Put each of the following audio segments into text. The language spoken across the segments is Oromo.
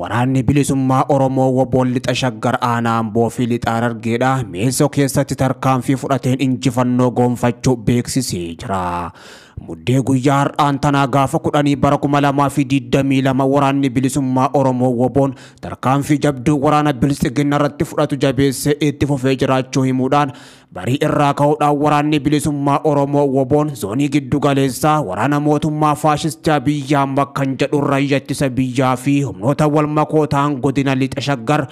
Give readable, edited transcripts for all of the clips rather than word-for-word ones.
Waraanni bilisummaa Oromoo WBOn lixa Shaggar aanaa Amboo fi lixa Harargeedha Mi'eessoo keessatti tarkaanfii fudhateen injifannoo gonfachuu beeksisee jira. Muddee guyyaa har'aan tanaa gaafa 10 bara 2022 waraanni bilisummaa Oromoo WBOn tarkaanfii jabduu waraana biltsiginna irratti fudhatu jabeessee itti fufee jiraachuu himuudhaan barii irraa ka'uudhaan waraanni bilisummaa Oromoo WBOn zoonii giddu galeessaa waraana mootummaa faashistii Abiyyi Ahmad kan jedhu raayyaa ittisa biyyaa fi humnoota wal makootaan godina lixa Shaggar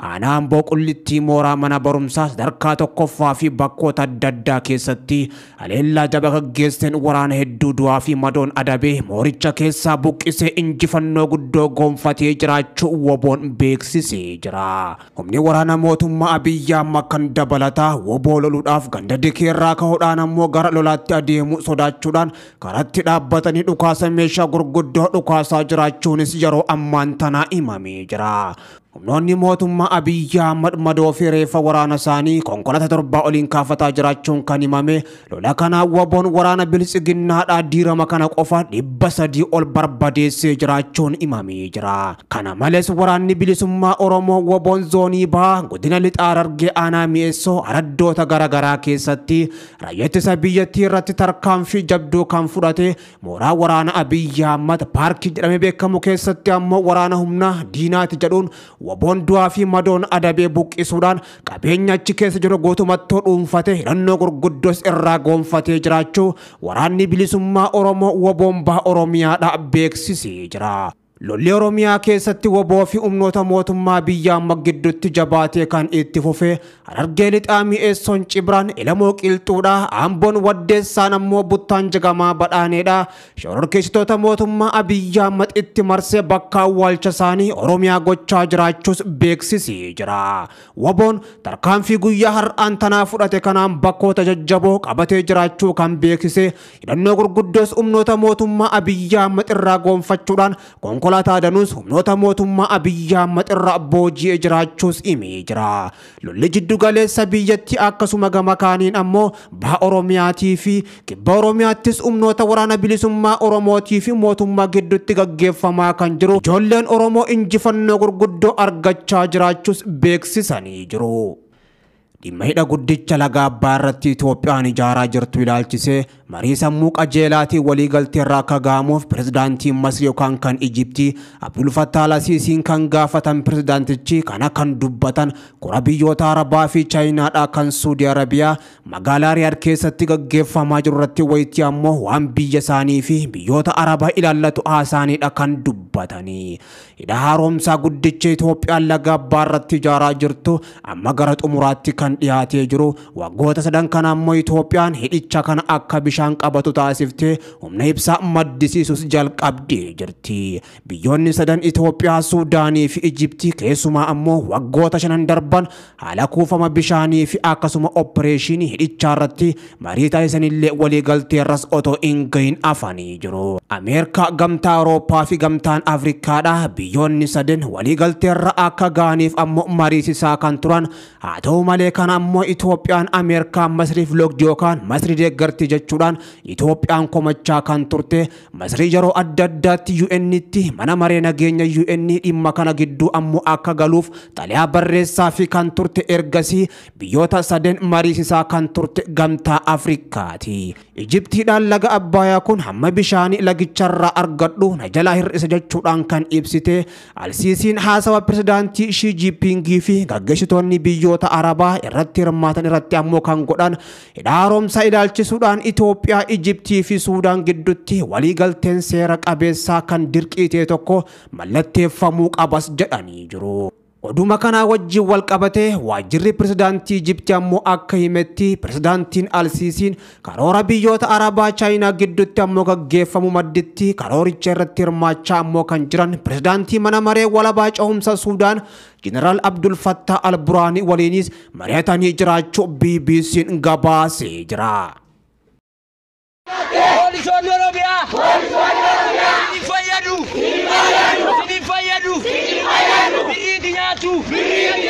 aanaa Amboo Qullittii mooraa mana barumsaa sadarkaa 1ffaa fi bakkoota adda addaa keessatti haleellaa jabaa gaggeesseen waraana hedduu du'aa fi madoon adabee mooricha keessaa buqqisee injifannoo guddoo gonfatee jiraachuu WBOn beeksisee jira. Humni waraana mootummaa Abiyyi Ahmad kan dabalataa WBO loluudhaaf ganda dikeerraa ka'uudhaan ammoo gara lolaatti adeemuu sodaachuudhaan karatti dhaabbatanii dhukaasa meeshaa gurguddoo dhukaasaa jiraachuunis yeroo ammaan tanaa himamee jira. Humnoonni mootummaa Abiyyi Ahmad madoo fi reeffa waraana isaanii konkolaataa 7 oliin kaafataa jiraachuun kan himame lola kanaa WBOn waraana biltsiginnaadhaa diirama kana qofa 300 ol barbadeessee jiraachuun himamee jira. Kana malees waraanni bilisummaa Oromoo WBOn zoonii bahaa godina lixa Harargee aanaa Mi'eessoo araddoota garaagaraa keessatti raayyaa ittisa biyyattii irratti tarkaanfii jabduu kan fudhate mooraa waraana Abiyyi Ahmad paarkii jedhamee beekamu keessatti ammoo waraana humna diinaati jedhuun WBOn du'aa fi madoon adabee buqqisuudhaan qabeenya achi keessa jiru guutumatti dhuunfate hidhannoo gurguddoos irraa gonfatee jiraachuu waraanni bilisummaa Oromoo WBOn baha Oromiyaadhaa beeksisee jira. Lolli Oromiyaa keessatti WBO fi humnoota mootummaa biyya amma gidduutti jabaatee kan itti fufe Harargee lixaa Mi'eessoon Cibraan Elamoo Qilxuudhaa Amboon Waddeessaan ammoo Buttaan Jagamaa Badhaaneedha. Shororkeessitoota mootummaa Abiyyi Ahmad itti marsee bakka awwaalcha isaanii Oromiyaa gochaa jiraachuus beeksisee jira. WBOn tarkaanfii guyyaa har'aan tanaa fudhate kanaan bakkoota jajjaboo qabatee jiraachuu kan beeksise hidhannoo gurguddoos humnoota mootummaa Abiyyi Ahmad irraa gonfachuudhaan konkolaataa danuus humnoota mootummaa Abiyyi Ahmad irraa booji'ee jiraachuus himee jira. Lolli jiddu galeessa biyyattii akkasuma gama kaaniin ammoo baha Oromiyaatii fi kibba Oromiyaattis humnoota waraana bilisummaa Oromootii fi mootummaa gidduutti gaggeeffamaa kan jiru ijoolleen Oromoo injifannoo gurguddoo argachaa jiraachuus beeksisanii jiru. Dhimma hidha guddicha laga Abbaa irratti Itoophiyaan ijaaraa jirtu ilaalchisee marii sammuu qajeelaatiin waliigaltee irraa akka ga'amuuf pirezidaantiin Masrii yookaan kan Ijiptii Abdul Fattah Al-Siisiin kan gaafatan pirezidaantichi kana kan dubbatan kora biyyoota Arabaa fi Chaayinaadhaa kan Suudii Arabiyaa magaalaa Riyaad keessatti gaggeeffamaa jiru irratti wayitii ammoo waan biyya isaanii fi biyyoota Arabaa ilaallatu haasaaniidha kan dubbatanii. Hidha haaromsaa guddicha Itoophiyaan laga Abbaa irratti ijaaraa jirtu amma gara xumuraatti kan dhiyaatee jiru waggoota sadan kana ammoo Itoophiyaan hidhicha kana akka bishaan qabatu taasiftee humna ibsaa maddisiisus jalqabdee jirti. Biyyoonni sadan Itoophiyaa, Suudaanii fi Ijiptii keessumaa ammoo waggoota 5 darban haala kuufama bishaanii fi akkasuma opereeshinii hidhichaa irratti marii taasisanillee waliigaltee irras otoo hin gahin afanii jiru. Ameerikaa, gamtaa Awurooppaa fi gamtaan Afrikaadha biyyoonni sadan waliigaltee irra akka ga'aniif ammoo mariisisaa kan turan haa ta'u malee kana ammoo Itoophiyaan Ameerikaa Masriif loogdi yookaan Masrii deeggarti jechuudhaan Itoophiyaan komachaa kan turte Masrii yeroo adda addaatti UN'tti mana maree nageenya UN dhimma kana gidduu ammoo akka galuuf xalayaa barreessaa fi kan turte ergasii biyyoota sadan mariisisaa kan turte gamtaa Afrikaati. Ijiptiidhaan laga Abbayaa kun hamma bishaanii lagicharraa argadhu na jalaa hir'isa jechuudhaan kan ibsite Alsiisiin haasawa pirezidaantii Shii Jinpingii fi gaggeessitoonni biyyoota Arabaa irratti hirmaatan irratti ammoo kan godhan hidha haaromsaa ilaalchisuudhaan Itoophiyaa, Ijiptii fi Suudaan gidduutti waliigalteen seera qabeessaa kan dirqii ta'e tokko mallatteeffamuu qabas jedhanii jiru. Oduma kanaa wajjin wal qabatee waajjirri pirezidaantii Ijiptii ammoo akka himetti pirezidaantiin Alsiisiin karoora biyyoota Arabaa Chaayinaa gidduutti ammoo gaggeeffamu madditti karooricha irratti hirmaachaa ammoo kan jiran pirezidaantii mana maree walabaa cehumsa Suudaan Jeneraal Abdul Fattah Al-Burhaani waliinis mari'atanii jiraachuu BBC'n gabaasee jira. Poolisoonni Oromiyaa! Ni fayyadu! Ni fayyadu! Birriitti nyaatu! Birriitti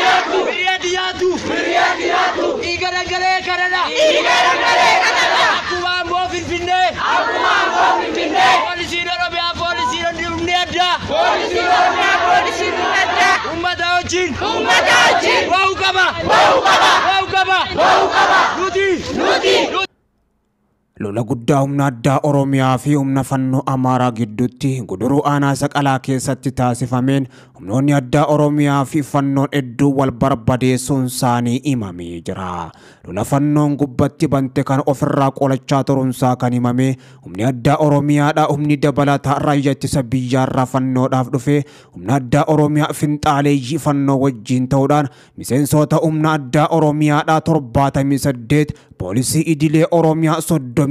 nyaatu! Dhiiga dhangala'ee kanadha! Akkuma Amboo Finfinnee! Poolisiin Oromiyaa poolisiin humni addaa! wajjin. Uummata wajjin. Ba'uu qaba. Ba'uu qaba. Ba'uu qaba. Ba'uu qaba. Nuti. Nuti. Lola guddaa humna addaa Oromiyaa fi humna fannoo Amaaraa gidduutti Guduruu aanaa Saqalaa keessatti taasifameen humnoonni addaa Oromiyaa fi fannoon hedduu wal barbadeessuun isaanii himamee jira. Lola fannoon gubbatti bante kan ofirraa qolachaa turuunsaa kan himame humni addaa Oromiyaadha. Humni dabalataa raayyaa ittisa biyyaarraa fannoodhaaf dhufe humna addaa Oromiyaa finxaaleeyyii fannoo wajjin ta'uudhaan miseensota humna addaa Oromiyaadha 78 poolisii idilee Oromiyaa 31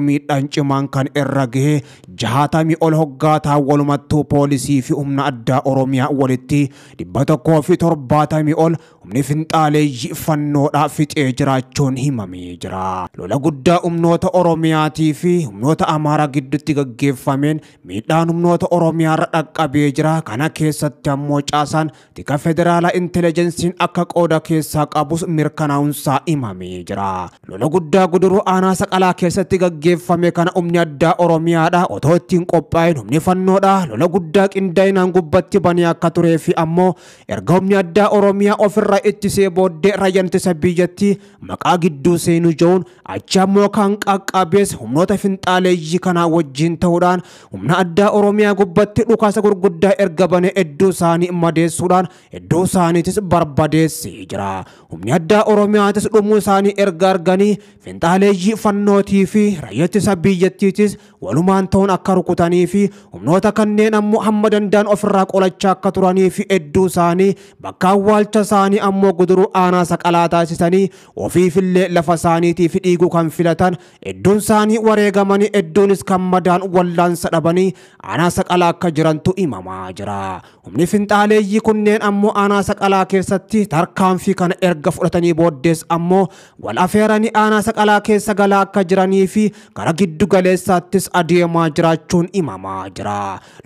miidhaan cimaan kan irra gahe 60 ol hoggaataa walumattuu poolisii fi humna addaa Oromiyaa walitti 170 ol humni finxaaleeyyii fannoodhaa fixee jiraachuun himamee jira. Lola guddaa humnoota Oromiyaatii fi humnoota Amaaraa gidduutti gaggeeffameen miidhaan humnoota Oromiyaarra dhaqqabee jira. Kana keessatti ammoo caasaan tika federaalaa intelejensiin akka qooda keessaa qabus mirkanaa'uunsaa himamee jira. Lola guddaa Guduruu aanaa Saqalaa keessatti gaggeeffame kana humni addaa Oromiyaadha otoo ittiin qophaa'in humni fannoodha lola guddaa qindaa'inaan gubbatti banee akka turee fi ammoo erga humni addaa Oromiyaa ofirra ittisee booddee raayyaan ittisa biyyattii maqaa gidduu seenuu jechuun achi ammoo kan qaqqabees humnoota finxaaleeyyii kanaa wajjin ta'uudhaan humna addaa Oromiyaa gubbatti dhukaasa gurguddaa erga banee hedduu isaanii madeessuudhaan hedduu isaaniitis barbadeessee jira. Humni addaa Oromiyaatis dhumuu isaanii erga arganii finxaaleeyyii fannootii fi raayyaa ittisa biyyattiitis walumaan ta'uun akka rukutanii fi humnoota kanneen ammoo hamma danda'an ofirraa qolachaa akka turanii fi hedduu isaanii bakka awwaalcha isaanii ammoo Guduruu aanaa Saqalaa taasisanii ofiifillee lafa isaaniitii fi dhiiguu kan filatan hedduun isaanii wareegamanii hedduunis kan madaan wallaansa dhabanii aanaa Saqalaa akka jirantu himamaa jira. Humni finxaaleeyyii kunneen ammoo aanaa Saqalaa keessatti tarkaanfii kana erga fudhatanii booddees ammoo wal afeeranii aanaa Saqalaa keessa galaa akka jiranii fi gara giddu galeessaattis adeemaa jiraachuun himamaa jira.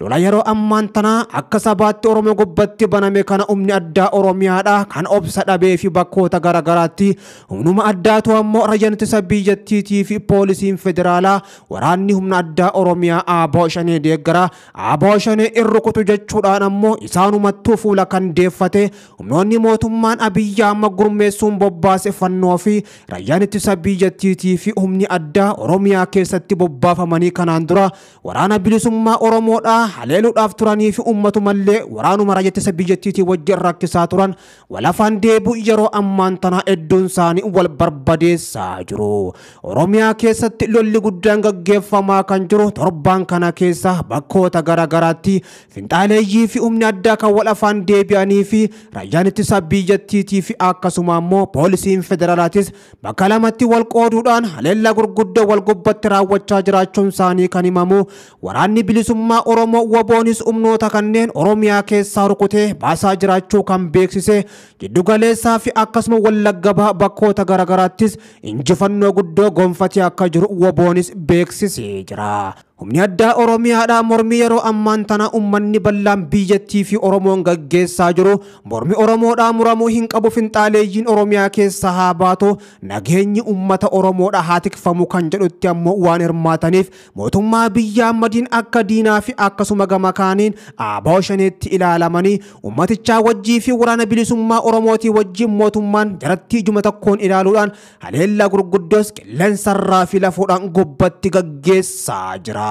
Lola yeroo ammaan tanaa akka sabaatti Oromoo gubbatti baname kana humni addaa Oromiyaadha kan obsa dhabee fi bakkoota garaagaraatti humnuma addaatu ammoo raayyaan ittisa biyyattiitii fi poolisiin federaalaa waraanni humna addaa Oromiyaa ABO shanee deeggara ABO shanee irrukutu jechuudhaan ammoo isaanumattuu fuula kan deeffate humnoonni mootummaan Abiyyi Ahmad gurmeessuun bobbaase fannoo fi raayyaan ittisa biyyattiitii fi humni addaa Oromiyaa keessatti bobbaafamanii kanaan dura waraana bilisummaa Oromoodhaa haleeluudhaaf turanii fi ummatumallee waraanuma raayyaa ittisa biyyattiitii wajjin rakkisaa turan walafaan deebi'u yeroo ammaan tanaa hedduun isaanii wal barbadeessaa jiru. Oromiyaa keessatti lolli guddaan gaggeeffamaa kan jiru torbaan kana keessa bakkoota garaagaraatti finxaaleeyyii fi humni addaa kan wal afaan deebi'anii fi raayyaan ittisa biyyattiitii fi akkasuma ammoo poolisiin federaalaatis bakka lamatti wal qooduudhaan haleellaa gurguddoo wal gubbatti raawwachaa jiraachuun isaanii kan himamu. Waraanni bilisummaa Oromoo WBOnis humnoota kanneen Oromiyaa keessaa rukutee baasaa jiraachuu kan beeksise giddu galeessaa fi akkasuma Wallagga Bahaa bakkoota garaagaraattis injifannoo guddoo gonfatee akka jiru WBOnis beeksisee jira. Humni addaa Oromiyaadhaa mormii yeroo ammaan tana uummanni bal'aan biyyattii fi Oromoon gaggeessaa jiru mormi Oromoodhaa muramuu hin qabu finxaaleeyyiin Oromiyaa keessa haa baatu nageenyi uummata Oromoodhaa haa tikfamu kan jedhutti ammoo waan hirmaataniif mootummaa biyya Ahmadiin akka diinaa fi akkasuma gama kaaniin ABO shaneetti ilaalamanii uummatichaa wajjii fi waraana bilisummaa Oromootii wajjin mootummaan jaratti ijuma tokkoon ilaaluudhaan haleellaa gurguddoos qilleensarraa fi lafoodhaan gubbatti gaggeessaa jira.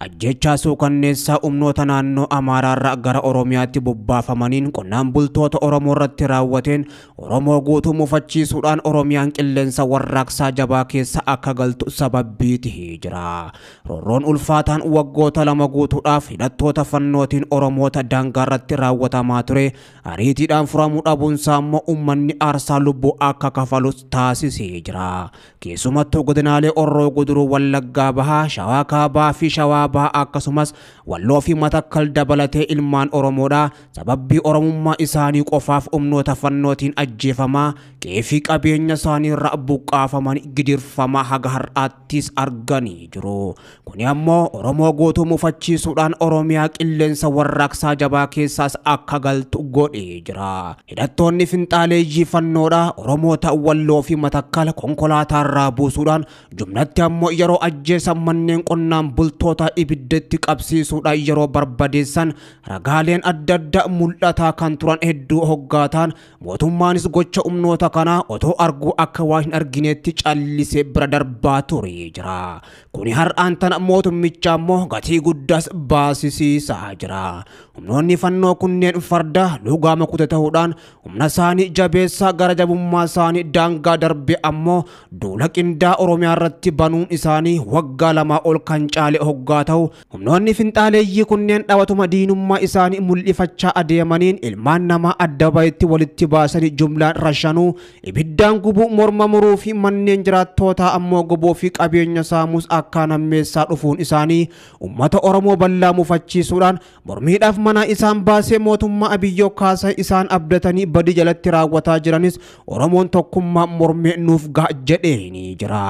Ajjechaa suukanneessaa humnoota naannoo Amaaraarraa gara Oromiyaatti bobbaafamaniin qonnaan bultoota Oromoo irratti raawwateen Oromoo guutuu mufachiisuudhaan Oromiyaan qilleensa warraaqsaa jabaa keessa akka galtu sababii ta'ee jira. Roorroon ulfaataan waggoota lama guutuudhaaf hidhattoota fannootiin Oromoota daangaarratti raawwatamaa ture ariitiidhaan furamuu dhabuunsaa immoo uummanni aarsaa lubbuu akka kafalus taasisee jira. Keessumattuu godinaalee Orroo Guduruu Wallaggaa Bahaa, Shawaa Kaabaa fi Shawaa Bahaa akkasumas Walloo fi Matakkal dabalatee ilmaan Oromoodha sababii Oromummaa isaanii qofaaf humnoota fannootiin ajjeefamaa qe'ee fi qabeenya isaanii irraa buqqaafaman gidirfamaa haga har'aattis arganii jiru. Kuni ammoo Oromoo guutuu mufachiisuudhaan Oromiyaa qilleensa warraaqsaa jabaa keessaas akka galtu godhee jira. Hidhattoonni finxaaleeyyii fannoodha Oromoota Walloo fi Matakkal konkolaataa irraa buusuudhaan jumlatti ammoo yeroo ajjeesan manneen qonnaan bultoota ibiddatti qabsiisuudhaan yeroo barbadeessan ragaaleen adda addaa mul'ataa kan turan hedduu hoggaataan mootummaanis gocha humnoota kanaa otoo arguu akka waa hin argineetti callisee bira darbaa ture jira. Kuni har'aan tana mootummicha ammoo gatii guddaas baasisiisaa jira. Humnoonni fannoo kunneen farda lugaama kute ta'uudhaan humna isaanii jabeessaa gara jabummaa isaanii daangaa darbe ammoo duula qindaa Oromiyaa irratti banuun isaanii waggaa 2 ol kan caale hoggaa ta'u humnoonni finxaaleeyyii kunneen dhawatuma diinummaa isaanii mul'ifachaa adeemaniin ilmaan namaa adda bahetti walitti baasanii jumlaan rashanuu ibiddaan gubuu morma muruu fi manneen jiraattootaa ammoo gubuu fi qabeenya saamuus akkaan hammeessaa dhufuun isaanii uummata Oromoo bal'aa mufachiisuudhaan mormiidhaaf mana isaan baasee mootummaa Abiyyoo kaasa isaan abdatanii badii jalatti raawwataa jiranis Oromoon tokkummaa mormee nuuf ga'a jedheenii jira.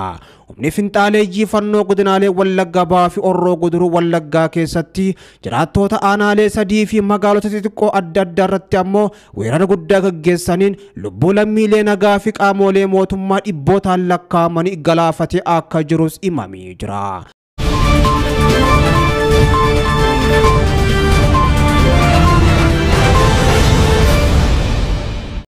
Humni finxaaleeyyii fannoo godinaalee Wallaggaa Bahaa fi Orroo Guduruu Wallaggaa keessatti jiraattoota aanaalee 3 fi magaalota xixiqqoo adda addaa irratti ammoo weerara guddaa gaggeessaniin lubbuu lammiilee nagaa fi qaamolee mootummaa dhibbootaan lakkaa'amanii galaafatee akka jirus himamee jira.